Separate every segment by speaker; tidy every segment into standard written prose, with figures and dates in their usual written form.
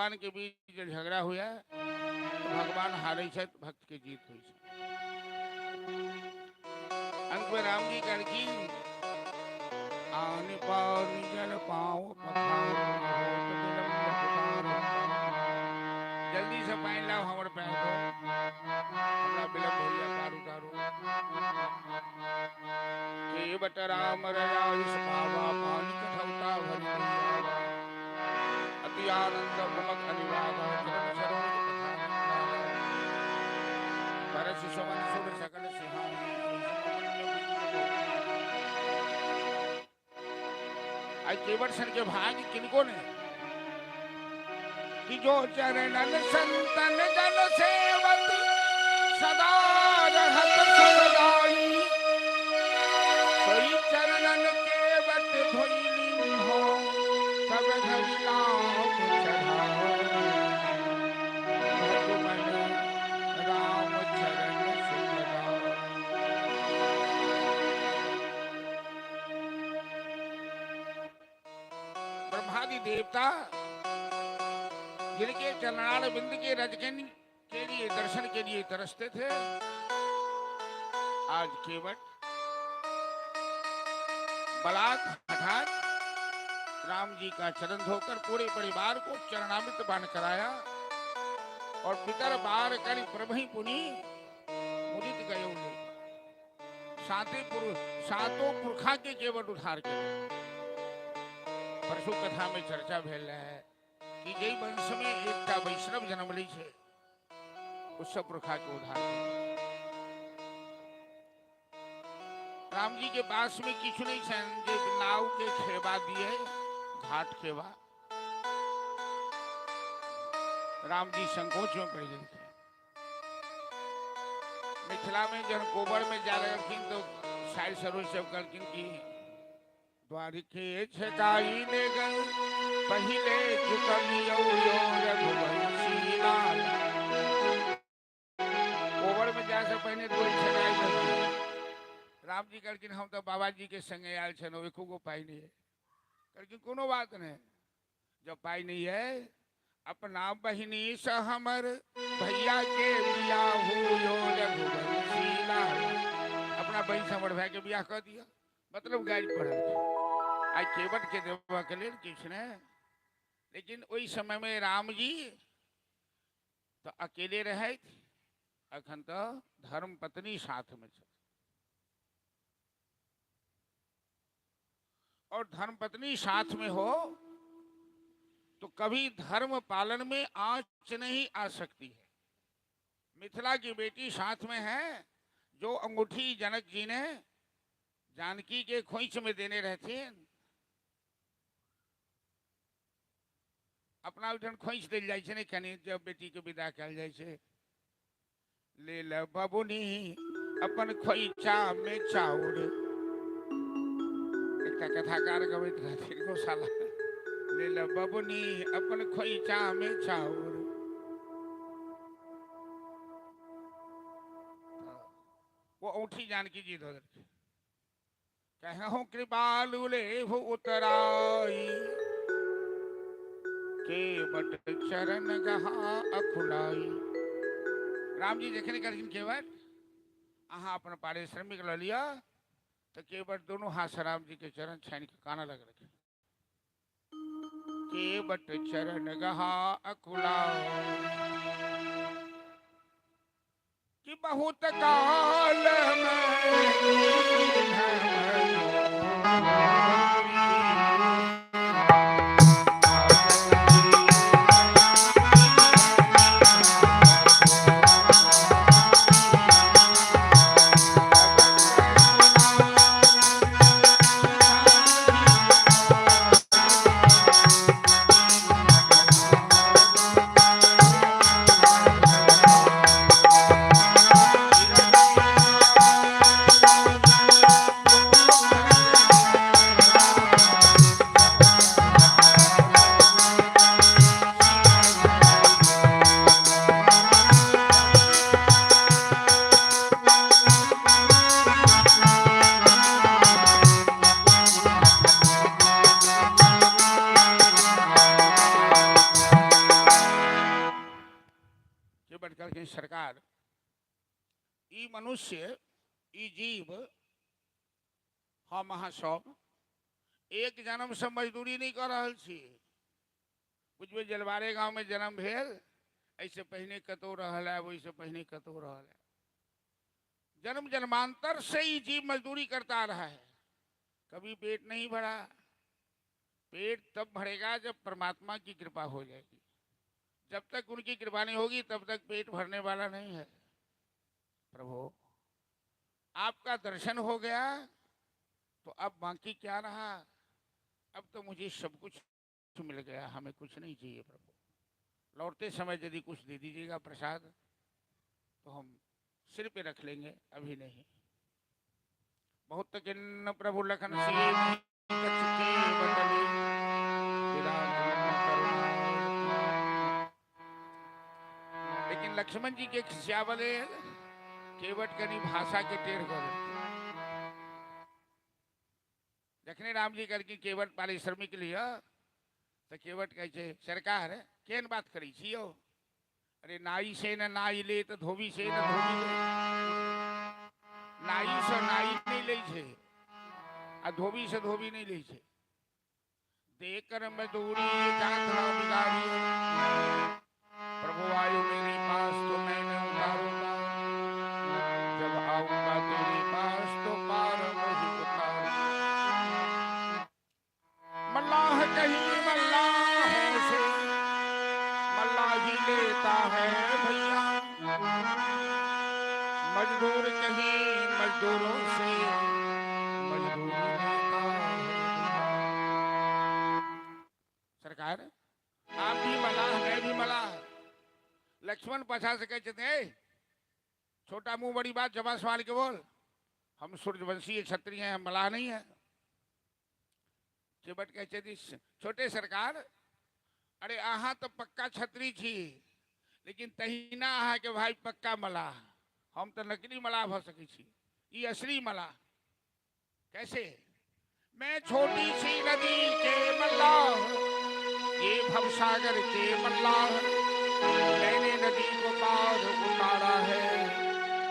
Speaker 1: भगवान के बीच जे झगड़ा हुए तऽ भगवान हारै छथि, भक्त के जीत होइ छै। अंत में राम जी कहलखिन, आन पानी जल पाँव पखारो, होत विलम्ब पुकारो। जल्दी से पानि लाओ, हमर पैर धो, हमरा विलम्ब होइया, पार उतारो। केवट राम रजाई पावा, पानी कठौता भरी आवा। अति आनंद ममक अनिवाग, चरण सरोज पखारन लागा। परस सुमन सुर सकल सिहानी। आई केवट सन के भाग किनको ने कि जो चरणन संतन जन सेवत सदा रहत सुखदाई, सोई चरणन केवट धोइली हो, तब घड़ी लाभ चढ़ाओ। भगवन राम चरण सुखदाई। ब्रह्मादि देवता जिनके चरणार बिंद के रजकन के लिए, दर्शन के लिए तरसते थे, आज केवट बलात् हठात राम जी का चरण धोकर पूरे परिवार को चरणामृत पान कराया और पितर बार कर प्रभु पुनि मुदित गयो ले। साते पुरुष सातों पुरखा के केवट उधार के। परसों कथा में चर्चा भेल है कि जै वंश में एकटा वैष्णव जन्म लै छै, उस सब पुरखा के उधार के। राम जी के पास में किछु नहीं छनि जे नाव के खेबा दिए, घाट खेबा। राम जी संकोच में पड़ गए। मिथिला में जब गोबर में जा लगलखिन तो साइड सरोज सब कहलखिन कि द्वारिके छकाई ने गए पहिले चुकलियो यो रघुवंशी लाल। गोबर में जाए से पहिने द्वार छकाई देलखिन। राम जी कहलखिन हम तो बाबा जी के संगे आयल छलहुँ, एको गो पाइ नहीं है। कहलखिन कोनो बात नहीं, जब पाइ नहीं है अपना बहिनी से हमर भैया के बियाह हो रघुवंशी लाल। अपना बहिन से हमर भाई के बियाह कर दिया, मतलब गाड़ी पड़ल। आइ केवट के देबा के लेल किछु नहि। लेकिन ओहि समय में राम जी तो अकेले रहथि, अखन तो धर्म पत्नी साथ में छथि। और धर्म पत्नी साथ में हो तो कभी धर्म पालन में आंच नहीं आ सकती है। मिथिला की बेटी साथ में है, जो अंगूठी जनक जी ने जानकी के खोइच में देने रहते, अपना ओहिठाम खोइच देल जाइ छै ने कनि, जब बेटी के विदा कयल जाइ छै, ले ल बबुनी अपन खोइचा में चाउर। एकटा कथाकार गबैत रहथिन गौशाला, ले ल बबुनी अपन खोइचा में चाउर। वो औंठी जानकी जी दऽ देलखिन। कहूँ कृपालु ले उतराई, के बट चरण गहा अखुलाई। राम जी जखन कहलखिन केवट अहाँ अपन पारिश्रमिक लऽ लिअ, तऽ केवट दोनों हाथ से राम जी के चरण छानि के कानऽ लगलखिन। केवट चरण गहा अखुलाई, कि बहुत काल में मनुष्य, ई जीव, हम अहाँ सब एक जन्म से मजदूरी नहीं कर रहल छी। बुझबै जलवारे गांव में जन्म भेल, एहिसँ पहिने कतहु रहल है, ओहिसँ पहिने कतहु रहल है। जन्म जन्मांतर से ही जीव मजदूरी करता आ रहा है, कभी पेट नहीं भरा। पेट तब भरेगा जब परमात्मा की कृपा हो जाएगी। जब तक उनकी कृपा नहीं होगी तब तक पेट भरने वाला नहीं है। प्रभु आपका दर्शन हो गया तो अब बाकी क्या रहा? अब तो मुझे सब कुछ मिल गया, हमें कुछ नहीं चाहिए प्रभु। लौटते समय यदि कुछ दे दीजिएगा प्रसाद तो हम सिर पे रख लेंगे, अभी नहीं। बहुत किन्न प्रभु लखन लेकिन लक्ष्मण जी के खिसियावले केवट कनी भाषा के टेढ़ कर। जखने राम जी कहलखिन केवट पारिश्रमिक लिअ, तो केवट कहै छै सरकार केहन बात करै छी यौ? अरे नाई से न नाई ले तो धोबी से न धोबी ले। नाई से नाई नहीं लै छै आ धोबी से धोबी नहीं लै छै। देकर मजदूरी जात ना बिगाड़ी, प्रभु आयु मेरे पास तो मैंने उतारूंगा, जब आऊंगा तेरे पास तो पार मुझे उतारूंगा। मल्लाह कहीं मल्लाहों से मल्लाह ही लेता है भैया, मजदूर कहीं मजदूरों से मजदूरी लेता है। सरकार आप भी मलाह मैं भी मलाह। लक्ष्मण पछा से कहते थे छोटा मुंह बड़ी बात, जमा सवाल के बोल, हम सूर्यवंशी क्षत्रिय हैं, हम मलाह नहीं है। केवट कहते थे छोटे सरकार अरे अहाँ तो पक्का क्षत्रिय छी, लेकिन तहिना अहाँ के भाई पक्का मलाह, हम तो नकली मलाह भ सकै छी, ई असली मलाह कैसे? मैं छोटी सी नदी के मल्लाह, ये भवसागर के मल्लाह, मैंने नदी को पार उतारा है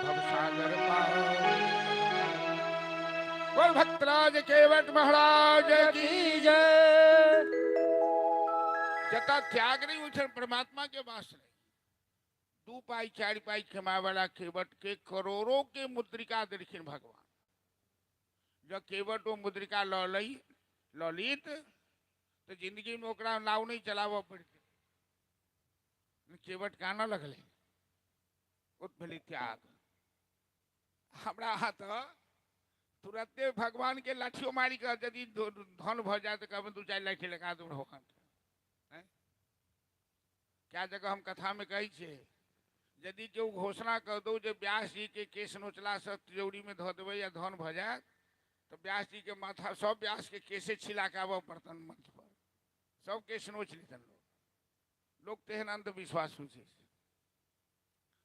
Speaker 1: भवसागर पार। बोल भक्तराज केवट महाराज की जय। जता त्याग नहीं उठन परमात्मा के वास नहीं। 2 पाई 4 पाई कमाए वाला केवट के करोड़ों के मुद्रिका देलखिन भगवान। जब केवट वो मुद्रिका ललित तो जिंदगी में ओकरा नाव नहीं चलाबऽ पड़तै। केवट कानऽ लगलै, ओ भेलै त्याग। हमरा अहाँ तऽ तुरंते भगवान के लाठियो मारि कऽ यदि धन भऽ जाय तऽ कहबै 2-4 लाठी लगा दू भगवान के। क्या जगह हम कथा में कहै छियै, यदि केओ घोषणा कर दो जे व्यास जी के केश नोचला से तिजौरी में धऽ देबै या धन भऽ जायत, तो व्यास जी के माथा सब व्यास के केसे छिला के आबऽ पड़तन मंच पर, सब केश नोच लेतन लोग। लोग तेहन अंधविश्वास होइ छै।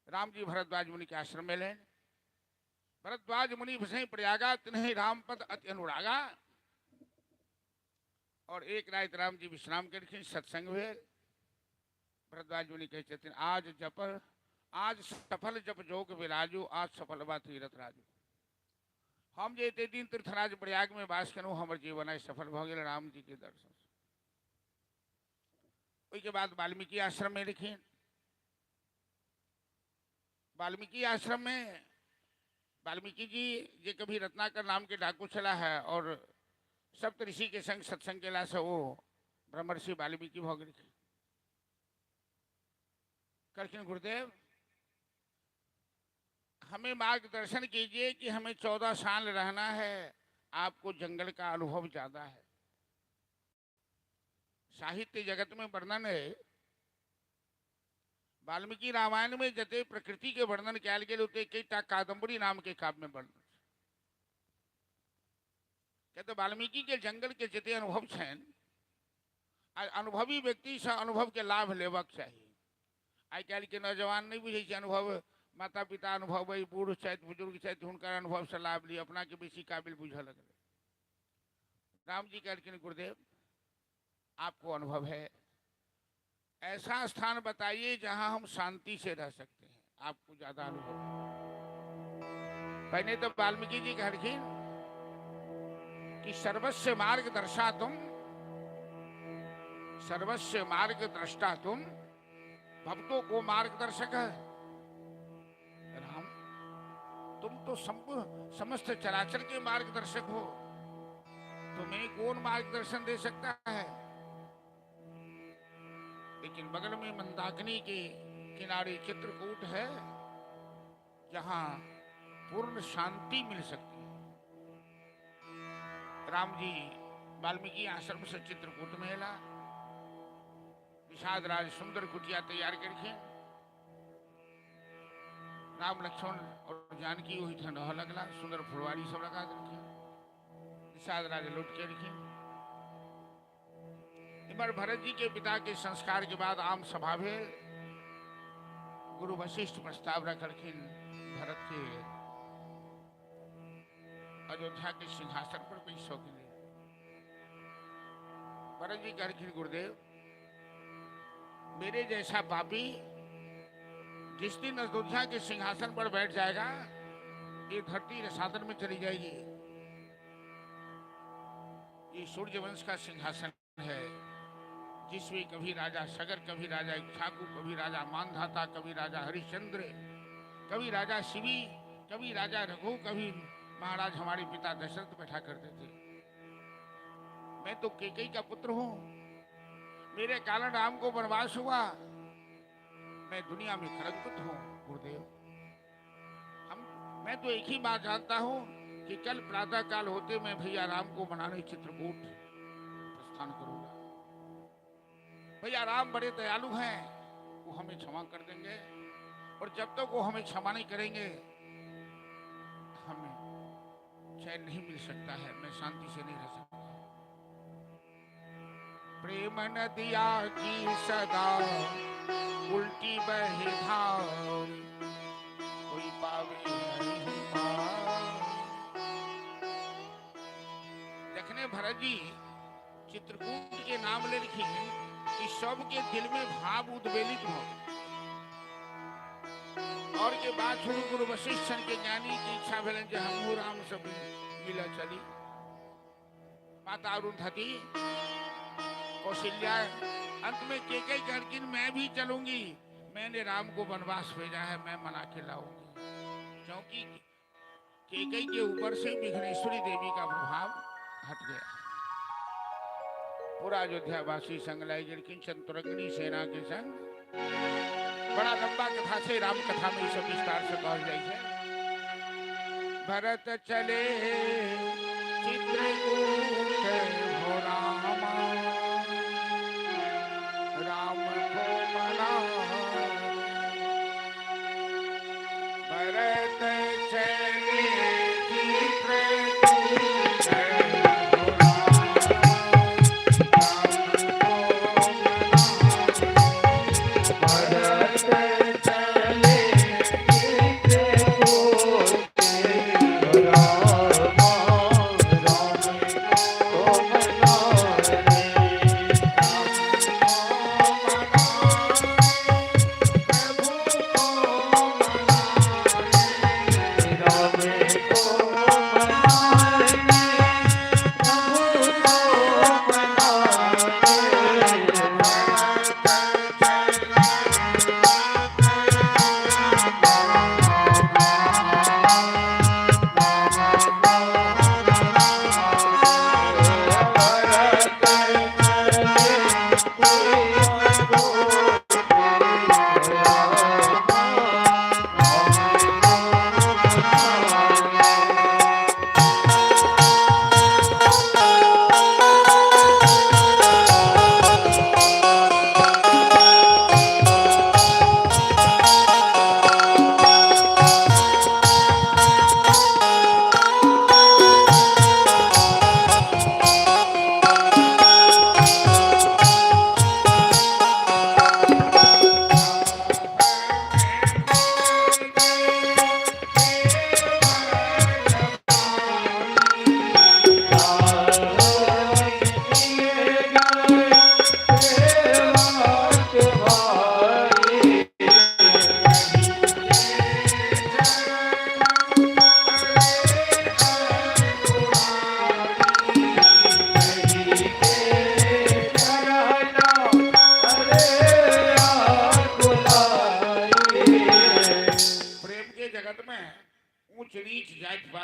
Speaker 1: राम जी भरद्वाज मुनि के आश्रम में एलनि। भरद्वाज मुनि भसई प्रयागा तिन्हि रामपद अति अनुरागा। और एक रात राम जी विश्राम केलखिन, सत्संग भेल। भरद्वाज मुनि कहै छथिन आज जप, आज सफल जप जोग विराजू, आज सफल बा तीरथ राजू। हम जे एते दिन तीर्थराज प्रयाग में वास केलहुँ, हमर जीवन आइ सफल भऽ गेल राम जी के दर्शन। ओहिके बाद वाल्मीकि आश्रम में एलखिन। वाल्मीकि आश्रम में वाल्मीकि जी जे कभी रत्नाकर नाम के डाकू छला है और सप्त ऋषि के संग सत्संग केला से वो ब्रह्मर्षि वाल्मीकि भऽ गेलखिन। कहलखिन गुरुदेव हमें मार्गदर्शन कीजिए कि हमें 14 साल रहना है, आपको जंगल का अनुभव ज्यादा है। साहित्य जगत में वर्णन है, वाल्मीकि रामायण में जते प्रकृति के वर्णन कयल गेल ओते कईटा कादम्बरी नाम के काव्य में वर्णन। कहते वाल्मीकि के जंगल के जते अनुभव छनि, अनुभवी व्यक्ति से अनुभव के लाभ लेबाक चाही। आइ काल्हि के नौजवान नहीं बुझै छै अनुभव, माता पिता अनुभव अइ, बूढ़ छथि बुजुर्ग छथि, हुनकर अनुभव से लाभ ली, अपना के बेसी काबिल बुझऽ लगलै। राम जी कहलखिन गुरुदेव आपको अनुभव है, ऐसा स्थान बताइए जहां हम शांति से रह सकते हैं, आपको ज्यादा अनुभव है। पहिने तऽ वाल्मीकि जी कहलखिन कि सर्वस्व मार्ग दर्शा तुम, सर्वस्व मार्ग दृष्टा तुम, भक्तों को मार्गदर्शक है राम, तुम तो समस्त चराचर के मार्गदर्शक हो, तुम्हें कौन मार्गदर्शन दे सकता है? लेकिन बगल में मंदाकिनी के किनारे चित्रकूट है, जहां पूर्ण शांति मिल सकती है। राम जी वाल्मीकि आश्रम से चित्रकूट में एला, निषाद राज सुंदर कुटिया तैयार करके राम लक्ष्मण और जानकी ओहिठाम रह लगला, सुंदर फुलवारी सब लगा देलखिन, निषाद राज लौट के एलखिन। इम्हर भरत जी के पिता के संस्कार के बाद आम सभा भेल, गुरु वशिष्ठ प्रस्ताव रखलखिन भरत के अयोध्या के सिंहासन पर बैसो के लिए। भरत जी कहलखिन गुरुदेव, मेरे जैसा पापी जिस दिन अयोध्या के सिंहासन पर बैठ जाएगा, ये धरती रसातल में चली जाएगी। ये सूर्यवंश का सिंहासन है, जिसमें कभी राजा सगर, कभी राजा इक्ष्वाकु, कभी राजा मानधाता, कभी राजा हरिश्चंद्र, कभी राजा शिवी, कभी राजा रघु, कभी महाराज हमारे पिता दशरथ बैठा करते थे। मैं तो केकई का पुत्र हूं, मेरे कारण राम को वनवास हुआ, मैं दुनिया में कलंकित हूं। गुरुदेव, हम मैं तो एक ही बात जानता हूं कि कल प्रातः काल होते मैं भैया राम को मनाने चित्रकूट प्रस्थान करूंगा। भैया राम बड़े दयालु हैं, वो हमें क्षमा कर देंगे, और जब तक वो हमें क्षमा नहीं करेंगे हमें चैन नहीं मिल सकता है, मैं शांति से नहीं रह सकता। प्रेम नदिया की सदा उल्टी बहे धार, कोई पावे नहीं पार। जखने भरत जी चित्रकूट के नाम ले लिखी कि सबके दिल में भाव उद्वेलित हो, और के बाद छोड़ू गुरु वशिष्ठ के ज्ञानी की इच्छा भेलन जे हमहू राम से मिल चली। माता अरुंधति कौशल्या अंत में के कई कहलखिन मैं भी चलूंगी, मैंने राम को वनवास भेजा है, मैं मना के लाऊंगी, क्योंकि केकई के ऊपर से विघ्नेश्वरी देवी का प्रभाव हट गया। पूरा अयोध्यावासी संग लाई गेलखिन चतुरग्नि सेना के संग। बड़ा लंबा कथा से राम कथा में सब विस्तार से कहल जाइ छै। भरत चले चित्रकूट हो रामा, राम को मना। भरत चले चित्रकूट हो रामा, राम को मना।
Speaker 2: भरत चले चित्रकूट रामा, राम को मनावे।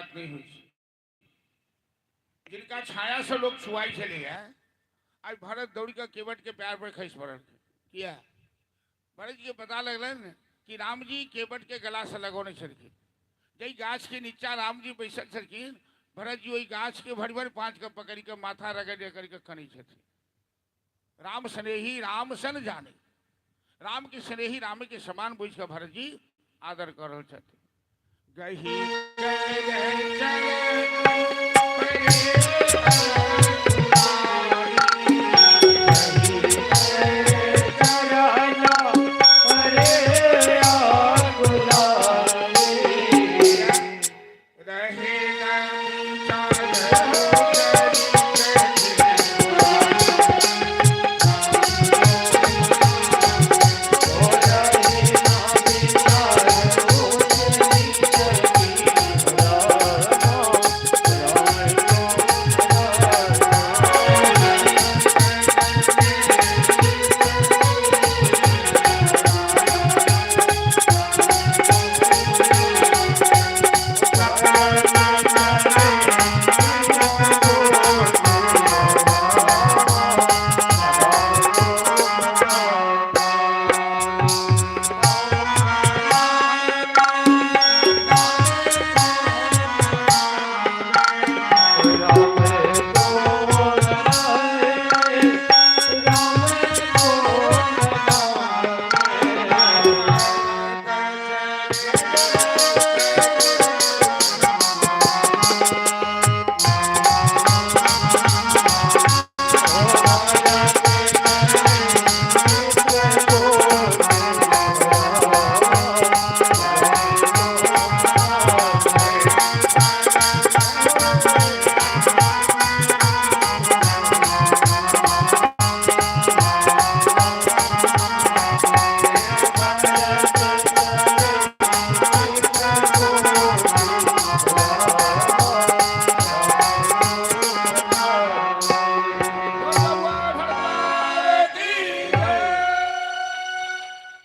Speaker 1: बात नहि होइ छै। जिनका छाया से लोग छुआइ छलैया, आइ भरत दौड़ कऽ केवट के पैर पर खसि पड़लखिन। किया? भरत जी के पता लगलनि कि राम जी केवट के गला से लगौने छलखिन। जाहि गाछ के नीचा राम जी बैसल छलखिन, भरत जी ओहि गाछ के भरि भरि पाँच के पकड़ि कऽ माथा रगड़ि रगड़ि कऽ कनै छथिन। राम स्नेही राम सन जाने, राम के स्नेही राम के समान बुझि कऽ भरत जी आदर कऽ रहल छथिन। गही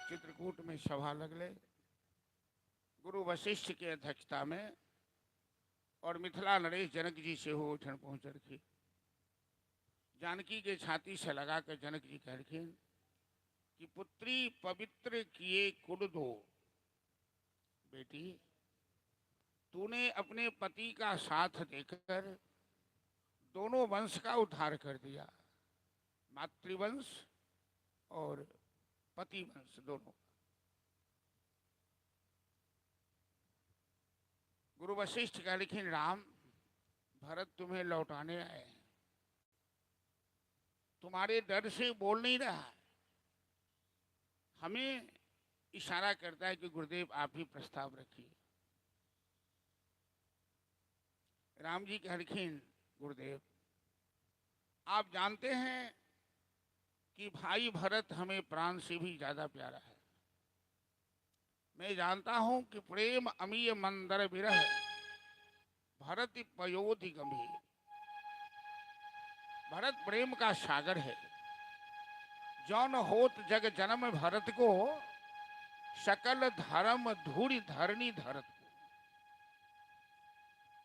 Speaker 1: चित्रकूट में सभा लगले गुरु वशिष्ठ के अध्यक्षता में और मिथिला नरेश जनक जी सेहो ओहिठाम पहुँचलखिन। जानकी के छाती से लगा कर जनक जी कहलखिन कि पुत्री पवित्र किए कुल दो, बेटी तूने अपने पति का साथ देकर दोनों वंश का उद्धार कर दिया, मातृवंश और पतिवंश दोनों। गुरु वशिष्ठ कहलखिन राम भरत तुम्हें लौटाने आए हैं, तुम्हारे डर से बोल नहीं रहा है, हमें इशारा करता है कि गुरुदेव आप ही प्रस्ताव रखिए। राम जी कहलखिन गुरुदेव आप जानते हैं कि भाई भरत हमें प्राण से भी ज्यादा प्यारा है, मैं जानता हूं कि प्रेम अमीय मंदर विरह भरत पयोधि गंभीर, भरत प्रेम का सागर है, जौन होत जग जन्म भरत को सकल धर्म धूरी धरनी धरत को।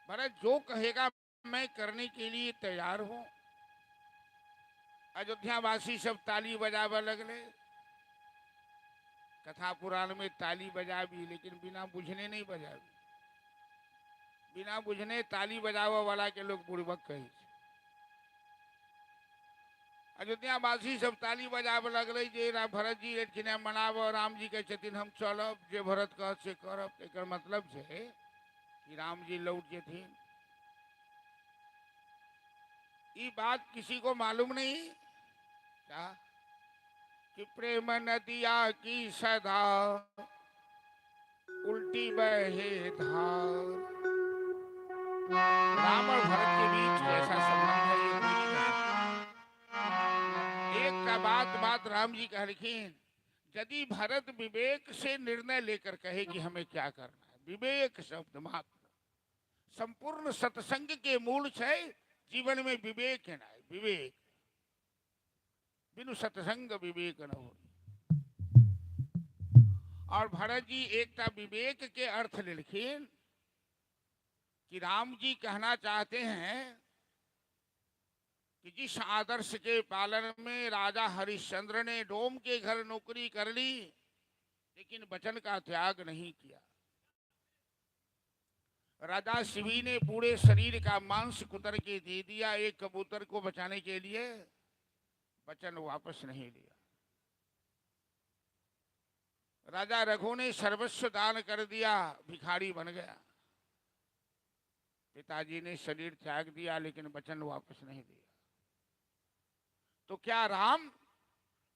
Speaker 1: भरत जो कहेगा मैं करने के लिए तैयार हूं। अयोध्यावासी सब ताली बजावे लगले, कथा पुराण में ताली बजावी लेकिन बिना बुझने नहीं बजावी, बिना बुझने ताली बजावे वाला के लोग बुड़बक कहे। अयोध्यावासी सब ताली बजावे लगले जे भरत जी एलखिन मनाब, राम जी कहै छथिन हम चलब, जे भरत कहत से करब। एकर मतलब छै कि राम जी लौट जेथिन। ये बात किसी को मालूम नहीं क्या कि प्रेम नदिया की सदा उल्टी बहे धार। राम और भरत के बीच कैसा संबंध है ये कोई नहीं जानता। एक का बात बात राम जी कहलखिन यदि भरत विवेक से निर्णय लेकर कहे कि हमें क्या करना है, विवेक शब्द मात्र संपूर्ण सत्संग के मूल है, जीवन में विवेक है ना, विवेक बिनु सत्संग विवेक न हो। और भरत जी एकटा विवेक के अर्थ लेलखिन कि राम जी कहना चाहते हैं कि जिस आदर्श के पालन में राजा हरिश्चंद्र ने डोम के घर नौकरी कर ली, लेकिन वचन का त्याग नहीं किया। राजा शिवी ने पूरे शरीर का मांस कुतर के दे दिया एक कबूतर को बचाने के लिए, वचन वापस नहीं लिया। राजा रघु ने सर्वस्व दान कर दिया, भिखारी बन गया। पिताजी ने शरीर त्याग दिया लेकिन वचन वापस नहीं दिया। तो क्या राम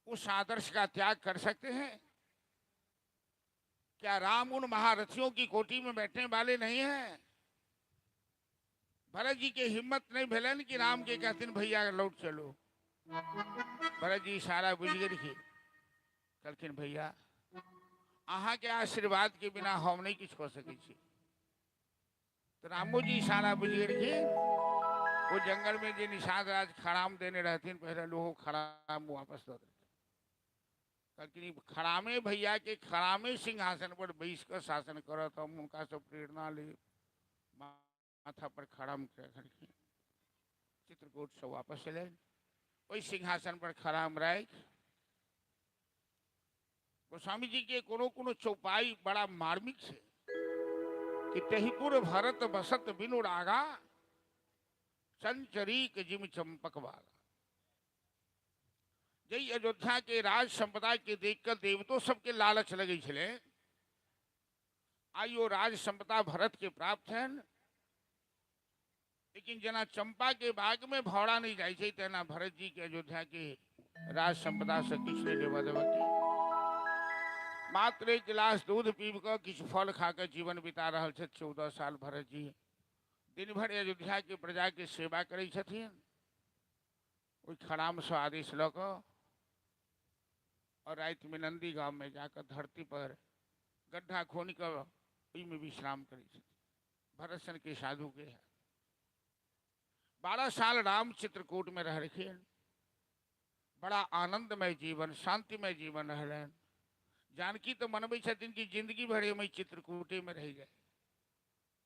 Speaker 1: उस आदर्श का त्याग कर सकते हैं? क्या राम उन महारथियों की कोटि में बैठने वाले नहीं हैं? भरत जी के हिम्मत नहीं भेलन कि राम के कहते भैया लौट चलो। भरत जी इशारा बुझ गेलखिन, कहलखिन भैया अहाँ के आशीर्वाद के बिना हम नहीं किछु कऽ सकै छी। तो रामो जी इशारा बुझ गेलखिन। वो जंगल में जे निषाद राज खड़ाम देने रहथिन पहले, लोहो खड़ाम वापस दऽ देलखिन। कहलखिन खड़ामे भैया के खड़ामे सिंहासन पर बैस कऽ शासन करत, हम हुनका से प्रेरणा ले माथा पर खड़ाम रखलखिन। चित्रकूट से वापस एलनि, ओहि सिंहासन पर खड़ाम राखि गोस्वामी जी के कोनो कोनो चौपाई बड़ा मार्मिक है कि तहिपुर भरत बसत बिनु रागा, चंचरीक जिम चंपक बागा। जई अयोध्या के राज संपदा के देखकर देवतो सबके लालच लगे छले, आइयो राज संपदा भरत के प्राप्त है, लेकिन जना चंपा के बाग में भौड़ा नहीं जाए छे तेना भरत जी के अयोध्या के राज संपदा से किछु नहीं लेवा देवा के। मात्र एक गिलास दूध पीब कऽ किछु फल खा कऽ जीवन बिता रहल छथि 14 साल भरत जी। दिन भरि अयोध्या के प्रजा के सेवा करै छथिन। ओहि खड़ाम से आदेश लऽ कऽ और राति में नंदी गांव में जाकर धरती पर गड्ढा खोन कऽ ओहिमे विश्राम करै छथिन। भरत सन के साधु के है। 12 साल राम चित्रकूट में रह रखिन, बड़ा आनंदमय जीवन, शांतिमय जीवन रहलनि। जानकी तो मनबै छथिन कि जिंदगी भरि हम चित्रकूटे में रह जाए।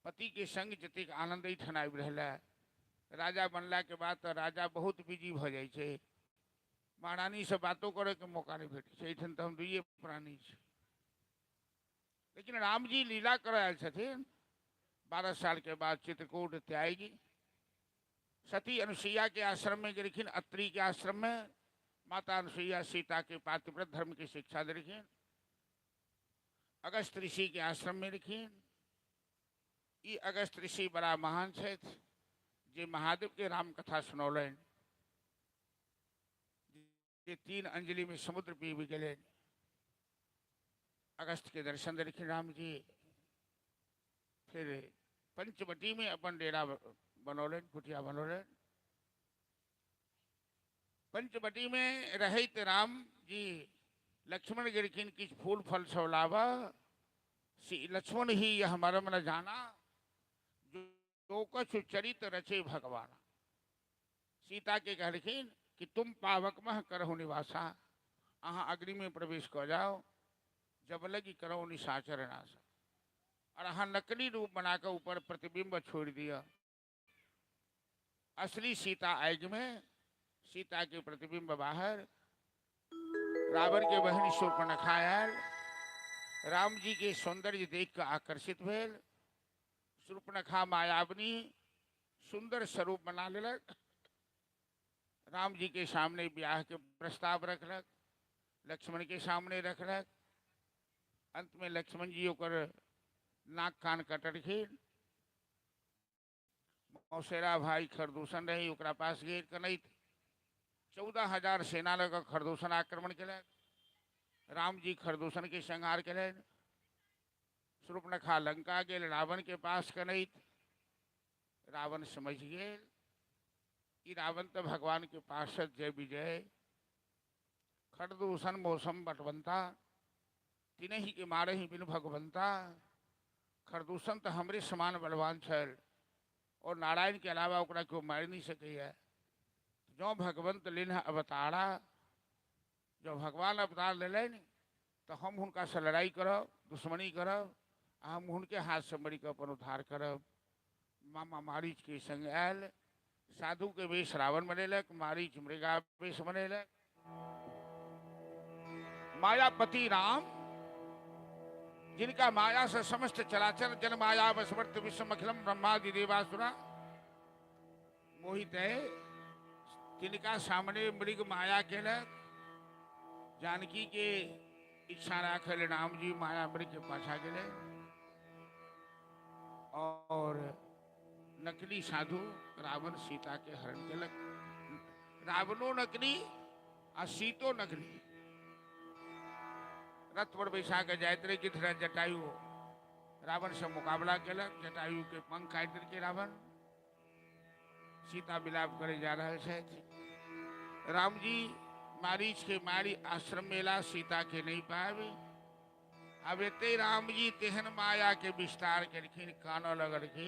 Speaker 1: पति के संग जतेक आनंद एहिठाम आबि रहल है। राजा बनला के बाद तो राजा बहुत बिजी भऽ जाइ छै, महारानी से बातो करे के मौका नहीं भेटै छै। एहिठाम तऽ हम दुइए प्राणी छी। लेकिन राम जी लीला करऽ आयल छथिन। 12 साल के बाद चित्रकूट त्यागी सती अनुसुईया के आश्रम में गेलखिन। अत्रि के आश्रम में माता अनुसुईया सीता के पातिव्रत धर्म की शिक्षा देलखिन। अगस्त ऋषि के आश्रम में रखिन। ई अगस्त ऋषि बड़ा महान छथि जे महादेव के राम कथा सुनौलनि, जे 3 अंजलि में समुद्र पीबि गेलनि। अगस्त के दर्शन देलखिन राम जी। फिर पंचवटी में अपन डेरा बनौलनि, कुटिया बनौलनि। पंचवटी में रहैत राम जी लक्ष्मण गेलखिन किछु फूल फल सब लाबऽ। लक्ष्मण ही यह मरम न जाना, जो कछु चरित रचे भगवान। सीता के कहलखिन कि तुम पावक मह करहु निवासा, अहाँ अग्नि में प्रवेश कऽ जाओ, जब लगी करो निशाचर नाशा। और अहाँ नकली रूप बना कऽ ऊपर प्रतिबिंब छोड़ दिया। असली सीता आग में, सीता के प्रतिबिंब बाहर। रावण के बहन शूर्पणखा आयल, राम जी के सौंदर्य देख कऽ आकर्षित भेल। शूर्पणखा मायाविनी सुंदर स्वरूप बना लेलक। राम जी के सामने ब्याह के प्रस्ताव रखलक, लक्ष्मण के सामने रखलक। अंत में लक्ष्मण जी ओकर नाक कान कटलखिन। मौसेरा भाई खरदूषण रही, ओकरा पास गेल कनैत। 14,000 सेना लऽ कऽ खरदूषण आक्रमण केलक। राम जी खरदूषण के संहार केलनि। शूर्पणखा लंका गेल, रावण के पास कनैत। रावण समझ गेल कि रावण तो भगवान के पार्षद जय विजय। खरदूषण मौसम बटवंता, तिनहि के मारे ही बिनु भगवंता। खरदूषण तो हमरे समान बलवान छल और नारायण के अलावा ओकरा केओ मारि नहीं सकैए। जो भगवंत लीन अवतारा, जो भगवान अवतार लेलनि तो हम हुनका से लड़ाई करब, दुश्मनी करब, आ हम हुनके हाथ से मरि कऽ अपन उद्धार करब। मामा मारीच के संग आयल, साधु के वेश रावण बनेलक, मारीच मृगा वेश बनेलक। मायापति राम जिनका माया से समस्त चराचर जन माया वशवर्त विश्व अखिलम ब्रह्मादि देवासुरा मोहित है, तिनका सामने मृग माया केलक। जानकी के इच्छा राखल राम जी माया मृग के पाछा गेले और नकली साधु रावण सीता के हरण केलक। रावणो नकली आ सीतो नकली। रथ पर बैसा के जाइत रहे गिद्ध जटायु रावण से मुकाबला केलक, जटायु के पंख काटि देलकै रावण। सीता विलाप करे जा रहल छथि। राम जी मारीच के मारी आश्रम मेला सीता के नहीं पावे। अब एते राम जी तेहन माया के विस्तार केलखिन, कानऽ लगलखिन।